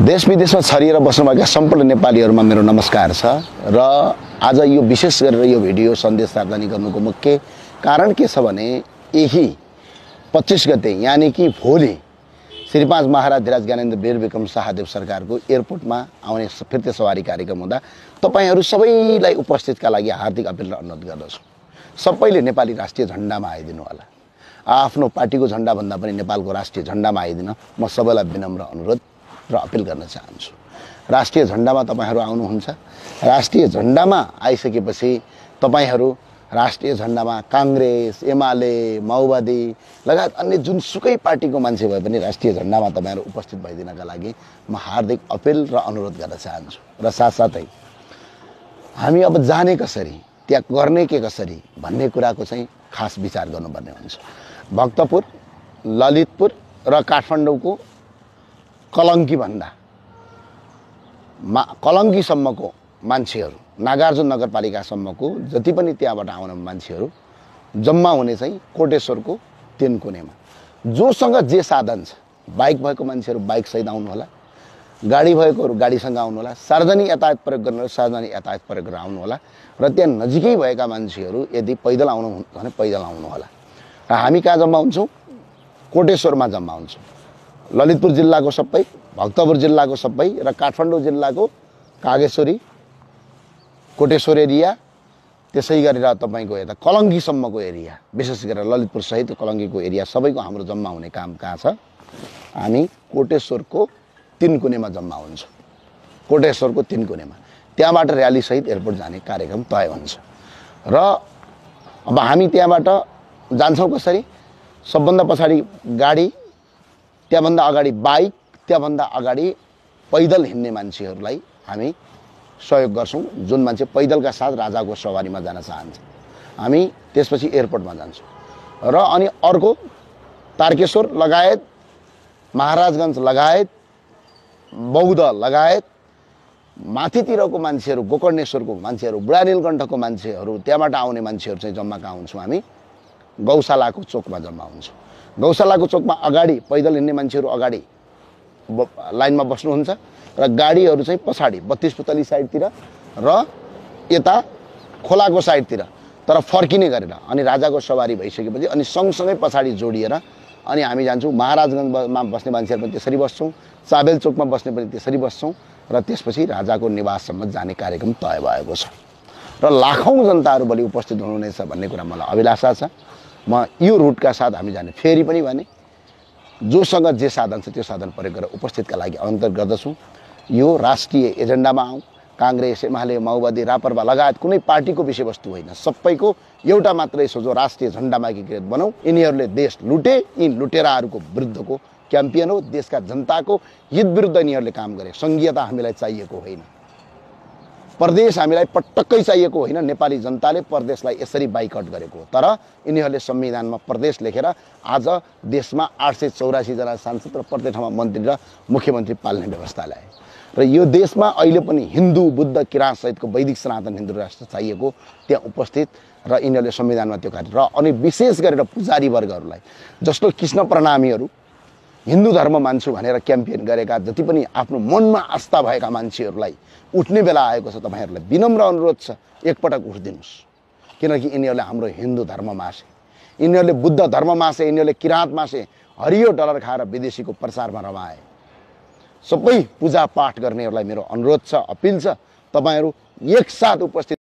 देश विदेशमा छरिएर बस्नुभएका सम्पूर्ण नेपालीहरुमा मेरो नमस्कार छ र आज यो विशेष गरेर यो भिडियो सन्देश सार्वजनिक गर्नुको मुख्य कारण के छ भने यही 25 गते यानी कि भोलि श्री 5 महाराज धिराज ज्ञानेन्द्र वीर विक्रम शाहदेव सरकारको एयरपोर्टमा आउने फिर्ते सवारी कार्यक्रम हुँदा तपाईहरु सबैलाई उपस्थितका लागि हार्दिक अपील र अनुरोध गर्दछु। सबैले नेपाली राष्ट्रिय झण्डामा आइदिनु होला। आफ्नो पार्टीको झण्डा भन्दा पनि नेपालको राष्ट्रिय झण्डामा आइदिन म सबैलाई विनम्र अनुरोध र अपील गर्न चाहन्छु। राष्ट्रिय झण्डामा तपाईहरु आउनुहुन्छ। राष्ट्रिय झण्डामा आइसकेपछि तपाईहरु राष्ट्रिय झण्डामा कांग्रेस, एमाले, माओवादी लगायत अन्य जुनसुकै पार्टीको मान्छे भए पनि राष्ट्रिय झण्डामा तपाईहरु उपस्थित भइदिनका लागि म हार्दिक अपील र अनुरोध गर्न चाहन्छु। र साथसाथै हामी अब जाने कसरी, त्यहाँ गर्ने के कसरी भन्ने कुराको चाहिँ खास विचार गर्नुपर्ने हुन्छ। भक्तपुर, ललितपुर र काठमाडौँको कलंकी भन्दा कलंकीसम्मको मान्छेहरु, नागार्जुन नगरपालिकासम्मको जति पनि त्यहाँबाट आउने मान्छेहरु जम्मा हुने चाहिँ कोटेश्वरको 3 कुनेमा। जोसँग जे साधन छ, बाइक भएको मान्छेहरु बाइक सहित आउनु होला, गाडी भएकोहरु गाडीसँग आउनु होला, सार्वजनिक यातायात प्रयोग गर्नेहरु सार्वजनिक यातायात प्रयोग गरेर आउनु होला र त्यहाँ नजिकै भएका मान्छेहरु यदि पैदल आउनु भने पैदल आउनु होला। र हामी कहाँ जम्मा हुन्छौं? कोटेश्वरमा जम्मा हुन्छौं। ललितपुर जिल्लाको सबै, भक्तपुर जिल्लाको सबै र काठमाडौँ जिल्लाको कागेश्वरी, कोटेश्वर एरिया, त्यसै गरेर तपाईको यता कलंकीसम्मको एरिया, विशेष गरेर ललितपुर सहित कलंकीको एरिया सबैको हाम्रो जम्मा हुने काम कहाँ छ? हामी कोटेश्वरको 3 कुनेमा जम्मा हुन्छौं। कोटेश्वरको 3 कुनेमा त्यहाँबाट र्याली सहित एयरपोर्ट जाने कार्यक्रम तय हुन्छ। र अब हामी त्यहाँबाट जान्छौं कसरी? सबभन्दा पछाडी गाडी, त्यहाँभन्दा अगाडि बाइक, त्यहाँभन्दा अगाडि पैदल हिँड्ने मान्छेहरुलाई हामी सहयोग गर्छौं। जुन मान्छे पैदलका साथ राजाको सवारीमा जान चाहन्छ, हामी त्यसपछि एयरपोर्टमा जान्छौं। र अनि अर्को तारकेश्वर लगायत, महाराजगञ्ज लगायत, बौद्ध लगायत माथितिरको मान्छेहरु, गोकर्णेश्वरको मान्छेहरु, बुढानीलकण्ठको मान्छेहरु, त्यहाँबाट आउने मान्छेहरु चाहिँ जम्मा कहाँ हुन्छौं? हामी गौशालाको चोकमा जम्मा हुन्छौं। गौशालाको चोकमा अगाडि पैदल हिँड्ने मान्छेहरु अगाडि लाइनमा बस्नुहुन्छ र गाडीहरु चाहिँ पछाडी 32 पुतली साइडतिर र यता खोलाको साइडतिर, तर फर्किने गरेर अनि राजाको सवारी भइसकेपछि अनि सँगसँगै पछाडी जोडिएर अनि हामी जान्छौं। महाराजगञ्जमा बस्ने मान्छेहरु पनि त्यसरी बस्छौं, चाबेल चोकमा बस्ने पनि त्यसरी बस्छौं र त्यसपछि राजाको निवाससम्म जाने कार्यक्रम तय भएको छ र लाखौं जनताहरु भोलि उपस्थित हुनुहुनेछ भन्ने कुरा मलाई अभिलाषा छ। म यो रुटका साथ हामी जाने, फेरि पनि भने जोसँग जे साधन छ त्यो साधन प्रयोग गरेर उपस्थितका लागि अनुरोध गर्दछु। यो राष्ट्रिय एजेन्डामा आऊ। कांग्रेस, एमाले, माओवादी, रापरपा लगायत कुनै पार्टीको विषयवस्तु होइन, सबैको एउटा मात्रै सोच हो, राष्ट्रिय झण्डामा एकीकृत बनाऊ। यिनीहरूले देश लुटे, यी लुटेराहरूको विरुद्धको क्याम्पियन हो। देशका जनताको हित विरुद्ध यिनीहरूले काम गरे। संघीयता हामीलाई चाहिएको होइन, प्रदेश हामीलाई पटक्कै चाहिएको होइन। नेपाली जनताले प्रदेशलाई यसरी बाइकआउट गरेको हो। तर यिनीहरूले संविधानमा प्रदेश लेखेर आज देशमा 884 जना सांसद र प्रत्येक ठाउँमा मन्त्री र मुख्यमन्त्री पाल्ने व्यवस्था ल्याए। र यो देशमा अहिले पनि हिन्दू, बुद्ध, किराँत सहितको वैदिक सनातन हिन्दू राष्ट्र चाहिएको त्यहाँ उपस्थित र यिनीहरूले संविधानमा त्यो कार्य र अनि विशेष गरेर पुजारी वर्गहरूलाई, जस्तो कृष्ण प्रणामीहरू, हिन्दू धर्म मान्छु भनेर क्याम्पेन गरेका जति पनि आफ्नो मनमा आस्था भएका मान्छेहरूलाई उठ्ने बेला आएको छ। तपाईहरुलाई विनम्र अनुरोध छ, एकपटक उठ्दिनुस्। किनकि यिनीहरूले हाम्रो हिन्दू धर्म मासे, यिनीहरूले बुद्ध धर्म मासे, यिनीहरूले किराँत मासे, हरियो डलर खाएर विदेशीको प्रचारमा रमाए। सबै पूजा पाठ गर्नेहरूलाई मेरो अनुरोध छ, अपिल छ, तपाईहरु एकसाथ उपस्थित